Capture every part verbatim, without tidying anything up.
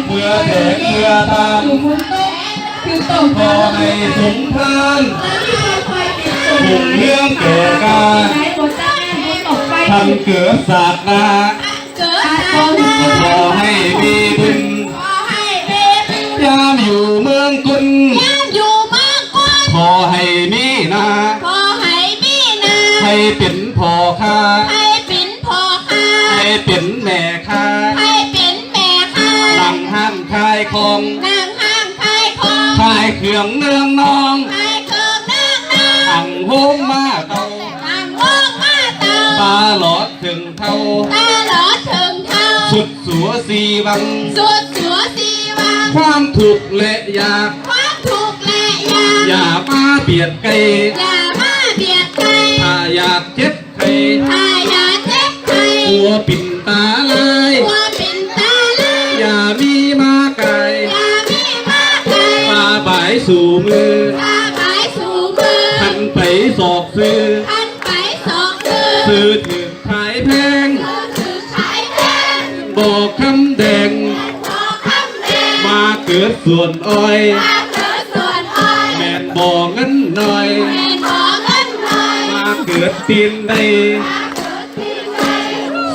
เมื่อแดดเมื่อตาน ขอให้สมพาน รุ่งเรืองแก่กา ท่านเกิดศาสนา ขอให้มีบุญ ยามอยู่เมืองคน ขอให้มีนา ให้เป็นพ่อค้า ให้เป็นแม่ค้า นั่งห้างขายของ ขายเครื่องเนืองนอง อังโฮมมาเตา ตลอดเถิงเฒ่า สุดสัวสีวัง ความทุกข์และยาก อย่ามาเบียดไกล ถ้าอยากเจ็บไข้ กลัวปิ่นตาลาย อย่ามีมาไกล ปาบายสู่มือ หันไปสอกซื้อ ซื้อถืกขายแพง บอกคำแดง มาเกิดสวนอ้อย แม่นบ่เงินน้อย มาเกิดตีนใด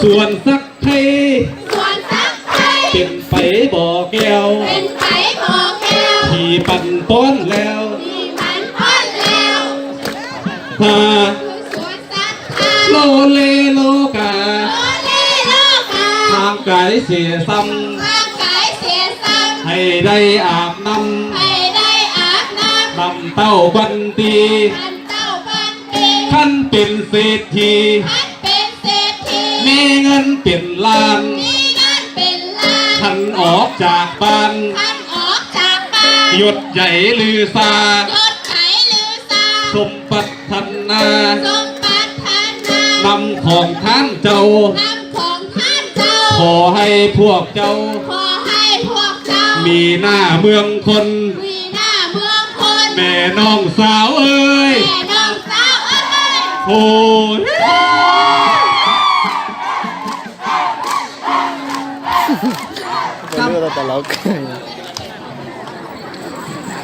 สวนสักไทย เป็นไปบ่แก้ว ที่ปันป้อนแล้ว ถ้า โลเลโลกา ห่างไกลเสียซ้ำ ให้ได้อาบน้ำ น้ำเต้าบันตี คันเป็นเศรษฐี มีเงินเป็นล้าน คันออกจากบ้าน ยศใหญ่ลือซา สมปรารถนา นำของท่านเจ้า ขอให้พวกเจ้า มีหน้าเมืองคน แม่น้องสาวเอ้ย โอ้ย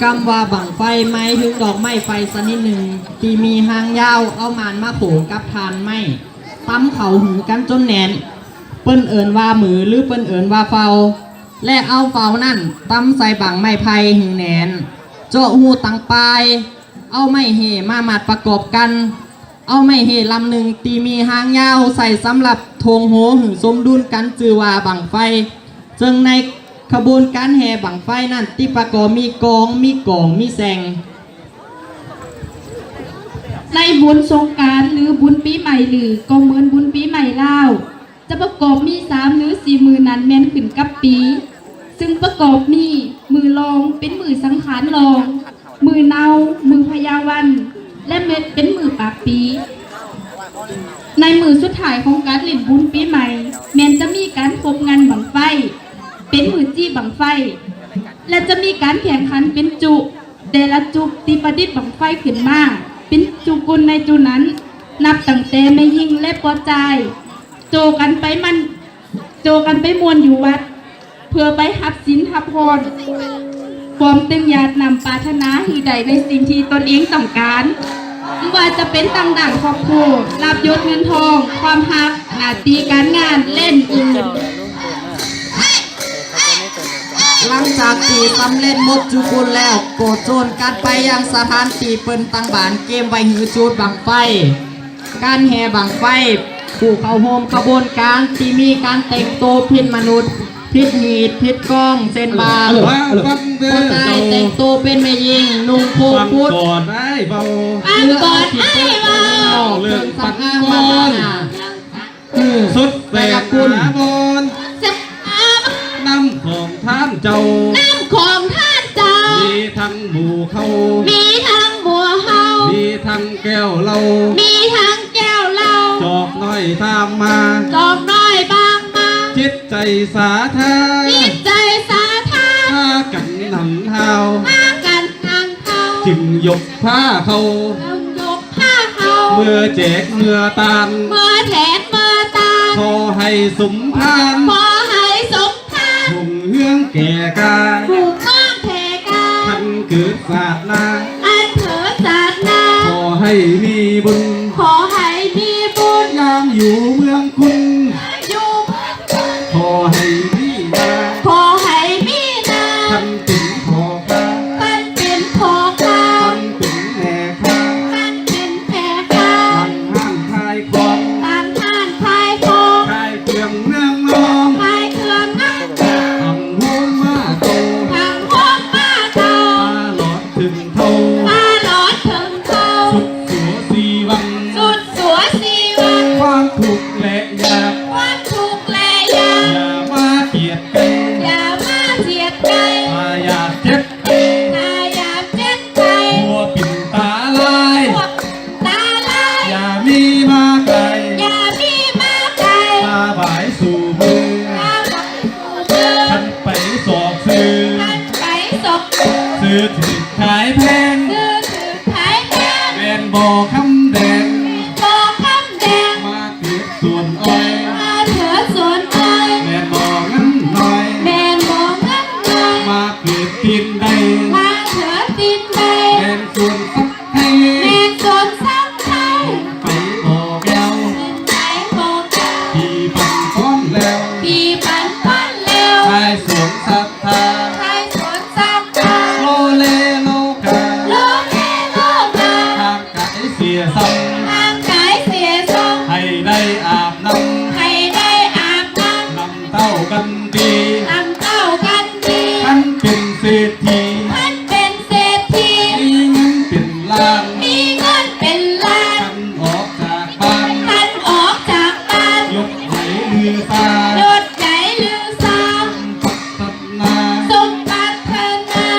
กำว่าบั้งไฟหมายถึงดอกไม้ไฟชนิดหนึ่ง ที่มีหางยาว เอาหมานมาโขงกับถ่านไม้ ตำเข้าหื้อกันจนแน่น เปิ้นเอิ้นว่ามือ หรือเปิ้นเอิ้นว่าเฝ้า และเอาเฝ้านั้นตำใส่บั้งไม้ไผ่หื้อแน่น เจาะฮูตังปลาย เอาไม้เฮ่มามัดประกอบกัน เอาไม้เฮ่ลำหนึ่งที่มีหางยาวใส่สำหรับถ่วงโฮหื้อสมดุลกัน จื้อว่าบั้งไฟ ซึ่งในขบวนการแห่บั้งไฟนั้น ที่ประกอบมีกอง มีกอง มีแซง ในบุญสงกรานต์หรือบุญปีใหม่หรือก็เหมือนบุญปีใหม่ลาว จะประกอบมีสามหรือสี่มื้อนั้นแม่นขึ้นกับปี ซึ่งประกอบมีมื้อรองเป็นมื้อสังขารรอง มื้อเนา มื้อพญาวัน และแม่นเป็นมื้อปากปี ในมื้อสุดท้ายของการเล่นบุญปีใหม่ แม่นจะมีการครบงานบั้งไฟ เป็นมื้อจี้บั้งไฟ และจะมีการแข่งขันเป็นจุ แต่ละจุที่ประดิษฐ์บั้งไฟขึ้นมา เป็นจุกุลในจุนั้น นับตั้งแต่แม่ญิงและป้อจาย โจกันไปมัน โจกันไปม่วนอยู่วัด เพื่อไปฮับศีลฮับพร พร้อมตึงหยาดน้ำปรารถนาหื้อได้ในสิ่งที่ตนเองต้องการ บ่ว่าจะเป็นทางด้านครอบครัว ลาภยศเงินทอง ความฮัก หน้าที่การงาน และอื่นๆ หลังจากตี้สำเร็จหมดจุกุลแล้ว ก็โจนกันไปยังสถานตี้เปิ้นตั้งบ้านเกียมไว้หื้อจูดบั้งไฟ การแห่บั้งไฟ ผู้เข้าร่วมขบวนการตี้มีการแต่งตัวผิดมนุษย์ ผิดฮีต ผิดกอง เช่นว่า ฮัลโหล ฮัลโหล ป้อจายแต่งตัวเป็นแม่ญิง นุ่งโพกพุด ฟังก่อนอ้ายเว้า ฟังก่อนอ้ายเว้า เรื่องปันก่อน สดแสบหาบอน น้ำของท่านเจ้า น้ำของท่านเจ้า มีทั้งหมู่เขา มีทั้งหมู่เฮา มีทั้งแก้วเหล้า มีทั้งแก้วเหล้า จอกน้อยตามมา จอกน้อยบางมา จิตใจสาธา จิตใจสาธา พากันนั่งเฮา พากันนั่งเฮา จึงยก ผ้าเขา เมื่อแจกเมื่อตาน เมื่อแจกเมื่อตาน ขอให้สมพาน ขอให้สมพาน รุ่งเรือง แก่กล้า ผู้งามแก่กล้า อันเกิดชาติหน้า อันเกิดชาติหน้า ขอให้มีบุญ ขอให้มีบุญ ยามอยู่เมืองคุณ อยู่เมืองคุณ ขอให้มีนา ขอให้มีนา ท่านเป็นพ่อค้า ท่านเป็นพ่อค้า ท่านเป็นแม่ค้า ท่านเป็นแม่ค้า ตั้งห้างขายของ ตั้งห้างขายของ ขายเครื่องเมืองนอง ขายเครื่องเมืองนอง ตั้งโฮมมาเก่า ตั้งโฮมมาเก่า ตลอดถึงเฒ่า ตลอดถึงเฒ่า สุดสัวสีวัน สุดสัวสีวัน ความทุกข์และยาก ความทุกข์และยาก อย่ามาเบียดกัน อย่ามาเบียดกัน ถ้าอยากเจ็บ ถ้าอยากเจ็บใจ มัวปิ่นตาลาย มัวตาลาย อย่ามีมาไกล อย่ามีมาไกล ตาบายสู่มือ ตาบายสู่มือ ท่านไปสอกซื้อ ท่านไปสอกซื้อ ซื้อถืกขายแพง ซื้อถืกขายแพง แม่นบ่คำแดง แม่นบ่คำแดง มาเกิดสวนอ้อย มาเถิดสวนอ้อย แม่นบ่เงินน้อย แม่นบ่เงินน้อย มาเกิดตีนใด มาเถิดตีนใด แม่นสวนสักไทย แม่นสวนสักไทย ไปบอกแล้ว ไปบอกแล้ว พี่ปันป้อนแล้ว พี่ปันป้อนแล้ว ขายสวนสัก ทา ขายสวนสักทา โลเลโลกา โลเลโลกา ห่างไกลเสียซ้ำ ห่างไกลเสียซ้ำ ให้ได้อาบน้ำ ให้ได้อาบน้ำ นำเต้ากันดี นำเต้ากันดี ท่านเป็นเศรษฐี ท่านเป็นเศรษฐี มีเงินเป็นล้าน มีเงินเป็นล้าน ท่านออกจากบ้าน ท่านออกจากบ้าน ยศใหญ่ลือชา ยศใหญ่ลือชา สมบัติ นา สมปรารถนา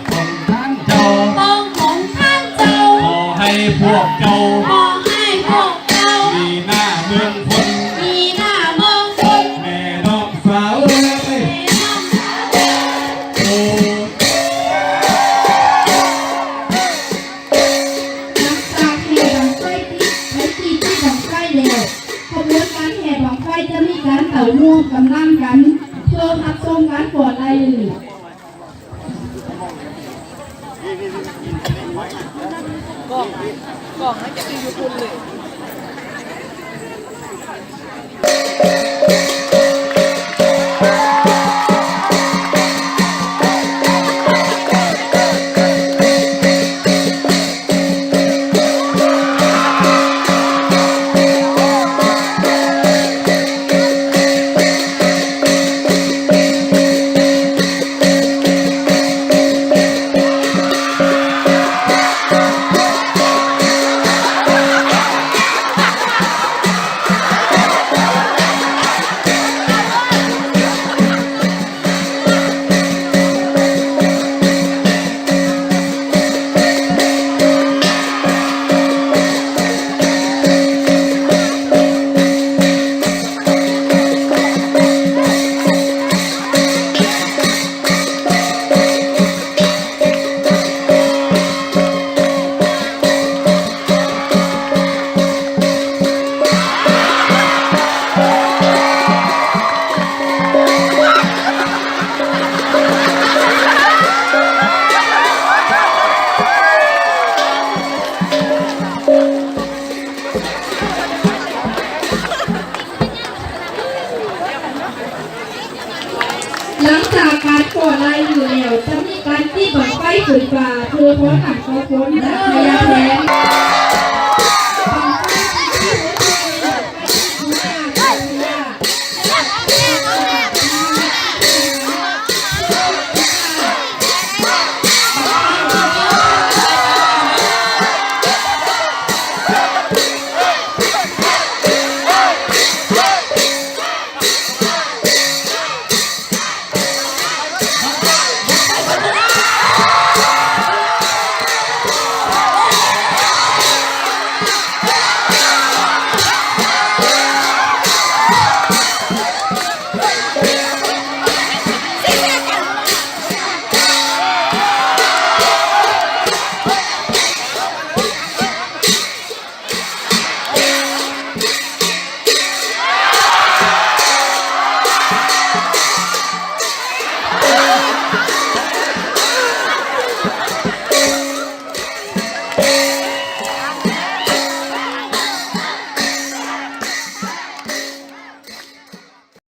ของท่านเจ้า ของ ของท่านเจ้า ขอให้พวกเจ้า ขอให้พวกเจ้า มีหน้าเมืองคน มีหน้าเมืองคน แม่น้องสาวเอ้ย แม่น้องสาวเอ้ย โอ้ หลังจากแห่บั้งไฟติด ไปติดที่บั้งไฟแล้ว ขบวนการแห่บั้งไฟจะมีการเต้านำกำลังกัน เพื่อรับชมการฟ้อนไล่ฤๅหลังจากการฟ้อนไล่ฤๅแล้ว จะมีการตีบั้งไฟขึ้นฟ้า เพื่อขอน้ำขอฝนจากพญาแถน